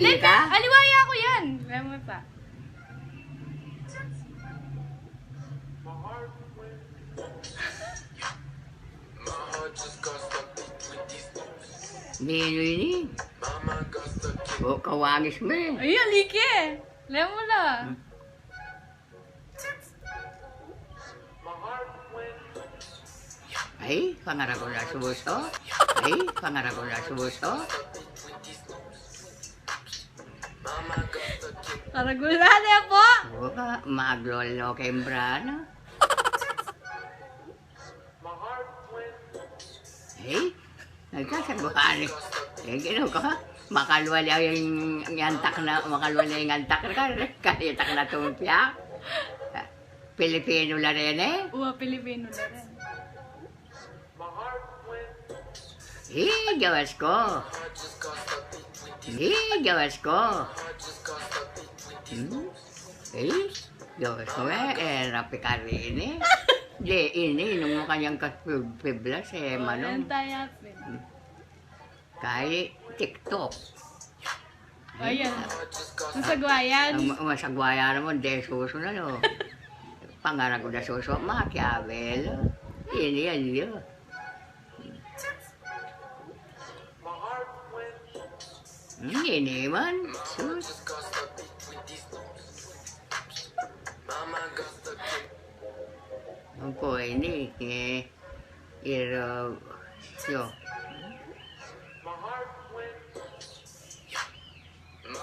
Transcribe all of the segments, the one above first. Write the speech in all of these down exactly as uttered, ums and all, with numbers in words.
Hindi ka? Aliwaya ko yan. Alam mo pa. Nino ini? O, kawangis me. Ay, alike. Alam mo la. Ay, pangaragul a suso. Ay, pangaragul a suso. Karagul na niya po. Uwa, maglolo keng brana. Ay, nagkasagwa ni. E, ginu ko. Makalwali ing antak na, makalwali ing antak na, kalitak na tumpiak. Pilipino la rin e. Uwa, Pilipino la rin. E, Diyos ko. E, Diyos ko. Hmm? E, Diyos ko e, e, rapi ka rin e. Di, ini, nung kanyang kapiblas e, manong. Kay TikTok. Ayan. Masagwayan. Ang ma-, masagwayan naman, de susunod, o. Pangaragul a suso, Machiavelli. Ini, yan, yan. Hmm, ini man. Sus. Ang ko ini, e. Iro, yo.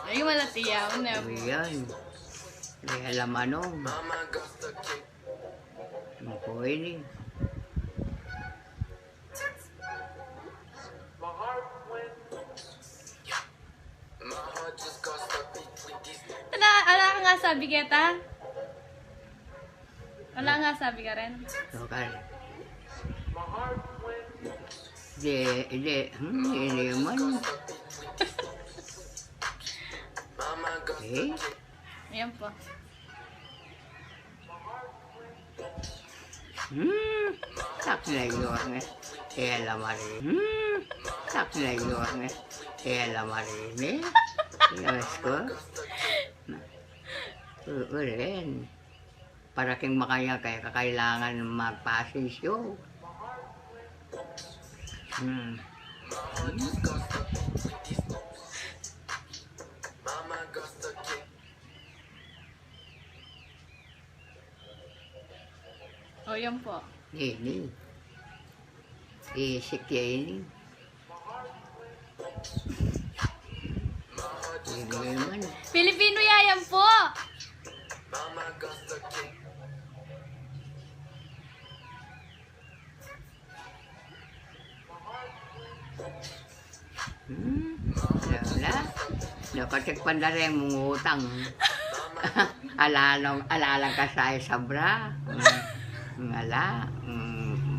Ay, malatiya, o, ne. Ayan. May alamanong. Ang ko ini. Ala, ala kang asabi keta? Ala kang asabi karin? Okay. Di, di, hmm, ini man. E? Ayan po. Hmm, tak na yun e. Ela Marine. Hmm, tak na yun e. Ela Marine. Diyos ko. U-, ulen. Para king makanya kaya kakailangan magpasensyo. Hmm. O, yan po. Ini. Isik ya ini. Ini naman. Pilipino ya yan po. Hmm? Ala, ala. Nakatikpan da rin mung utang. Alalang, alalang ka sa sabra. Hmm. Ngala. Hmm.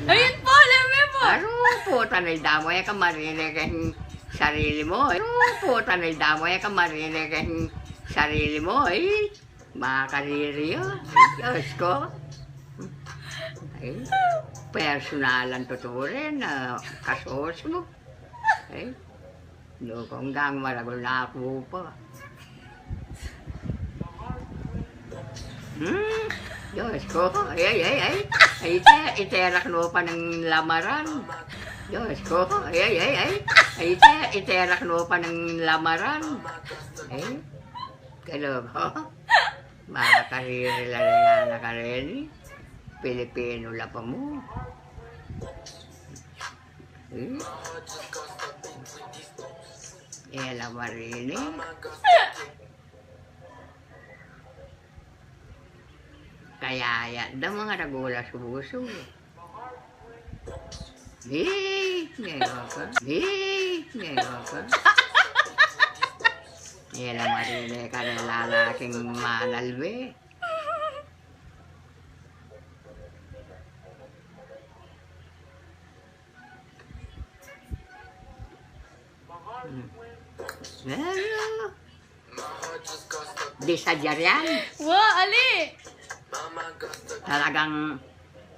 Ayun po, alam mo po. Aru, puta na, idamo e ka marine keng sarili mo. Aru, puta na, idamo e ka marine keng sarili mo, e. Makariri ya. Diyos ko. Ay, personalan tuturin na kasos mo. Ay, lukong gang maragul na aku pa. Hmm? Diyos ko. Ay, ay, ay, ay. Ay, ite-, iterak no pa ng lamaran. Diyos ko. Ay, ay, ay, ay. Ay, ite-, iterak no pa ng lamaran. Ay. Kalogo. Makariri la rin na kareni. Pilipino la pa mu. Hmm? Ela Marine. Kaya ya, da mangaragul a suso. Hey, ngayon ka? Hey, ngayon ka? Ela Marine ka na lalaking manalbe. Hmm. Hello. Di sadya riyan. Wa, ali. Talagang,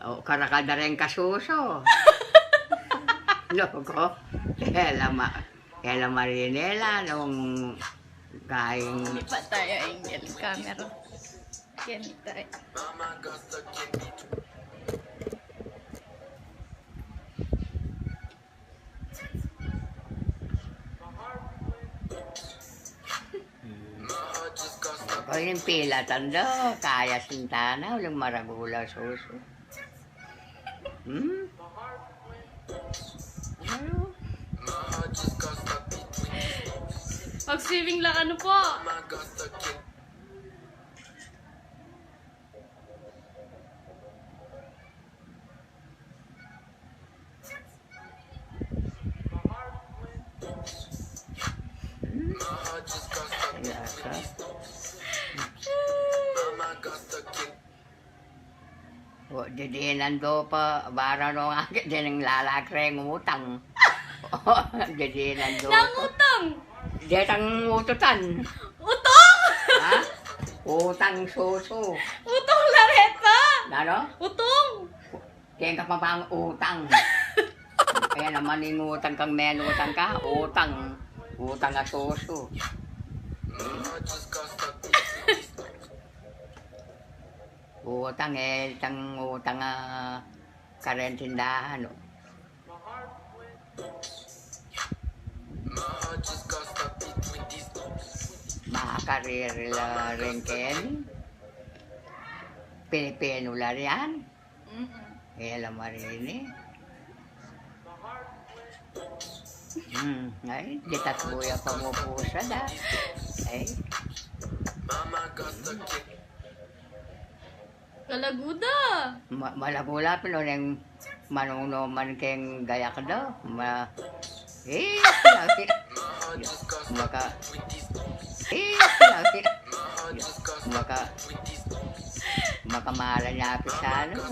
o, karakal da rin kasuso. Loko. Ela ma-, Ela Marinela, nung kain. Lipat tayo, angle camera. Ganito eh. Kaya ing pilatan da, kaya sintana, uling maragula susu. Hmm? Ano? Mag-swimming lang ano po? Yata. O, didinan do pa, bara no nga, dinan lalaki reng utang. Didinan do pa. Nang utang? Detang ututan. Utong! Ha? Utang susu. Utong la reta! Nano? Utong! Keng ka pa bang utang? Kaya naman ing utang kang menutang ka, utang. Utang a susu. Utang e, itang utang a karentindahan, o. Makariri la rin keni. Pilipino la rian. Mm-mm. E la marini. Hmm, ay, ditak buya pa mu pusa da. Ay. Kalaguda. Ma-, malagula pin o neng manuno man keng gayak da. Ma-, e, maka, e, maka, makamala na pisano.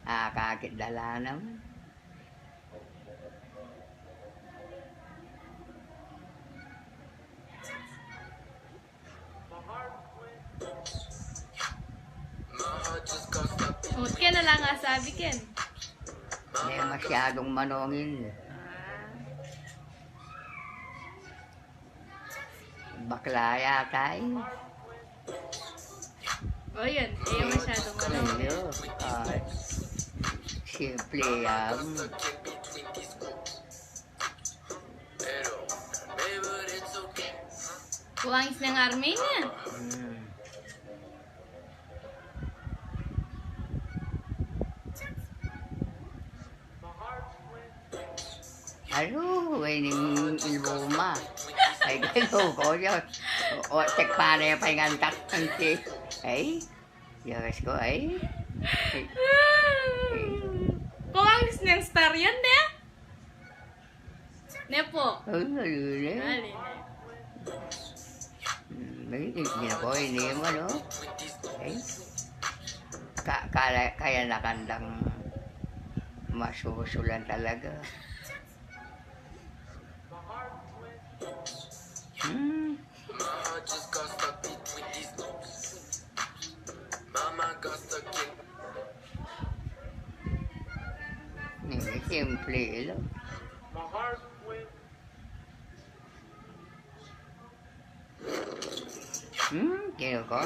Akakit da la naman. Mut ken, ala nang asabi ken? Hindi masyadong manongin. Ah. Bakla yata e. O, yun. Hindi masyadong manongin. Hindi. Ah, simple yan. Kuwang isnang army niya. Hmm. Alu, wening ilbuma. Ay, galo ko yun. O, tek pare pa ing antak. Ay, Diyos ko, ay. Kuwang isnang star yan, ne? Ne po. Ay, ay, ay. Ay, ne. Hmm, ay, hindi na po, hindi mo, no? Ay. Ka-, kala-, kaya na kandang masusulan talaga. Hmm. Ini simple lang. Hmm, kaya ko.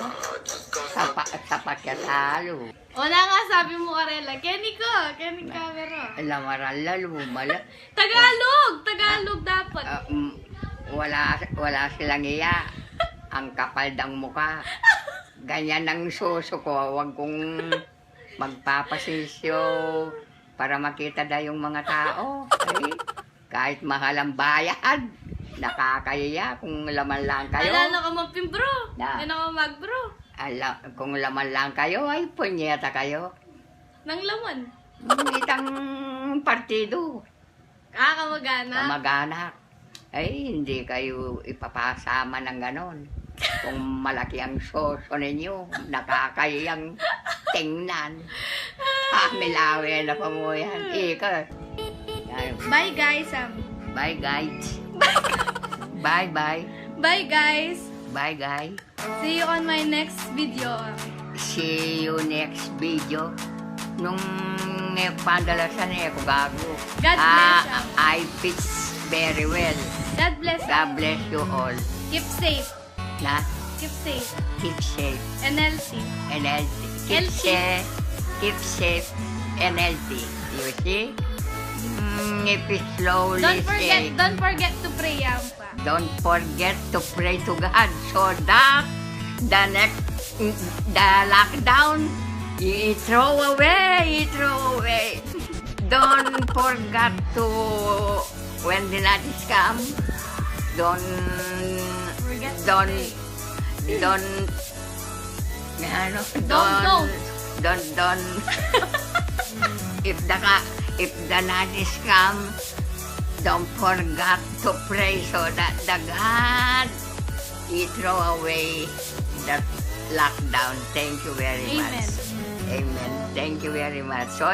Sapa-, sapat ya talo. O, na nga, sabi mo karela. Keni ko, keni camera. Lamaran la, lumala. Tagalog! Tagalog dapat. Ah, mm, wala, wala silang iya. Ang kapal dang mukha. Ganyan ang susu ko. Wag kong magpapasisyo para makita da yung mga tao. Ay, kahit mahal ang bayad, nakakahiya kung laman lang kayo. Ala na ka magpin, bro. Na. Yan ako mag, bro. Ala, kung laman lang kayo, ay, punyeta kayo. Nang laman? Itang partido. Ah, kamag-anak. Kamag-anak. Ay, hindi kayo ipapasama ng ganon. Kung malaki ang soso ninyo, nakakahiyang tingnan. Ah, milawe na pa mo yan. Ika. Yan. Bye, guys, um. Bye, guys. Bye, bye. Bye, guys. Bye, guys. See you on my next video. See you next video. Nung e pandalasan e ku gago. God bless, ah, um. I fits very well. God bless you all. Keep safe. Na? Keep safe. Keep safe. And healthy. And healthy. Keep safe. Keep safe and healthy. You see? Mm, if it's slowly, don't forget, don't forget to pray, Ampa. Don't forget to pray to God so that the next, the lockdown, you throw away, you throw away. Don't forget to, when the Nazis come, don't, don't, don't, ano, don't, don't, don't, if the, if the Nazis come, don't forget to pray so that the God, he throw away that lockdown. Thank you very much. Amen. Thank you very much. So,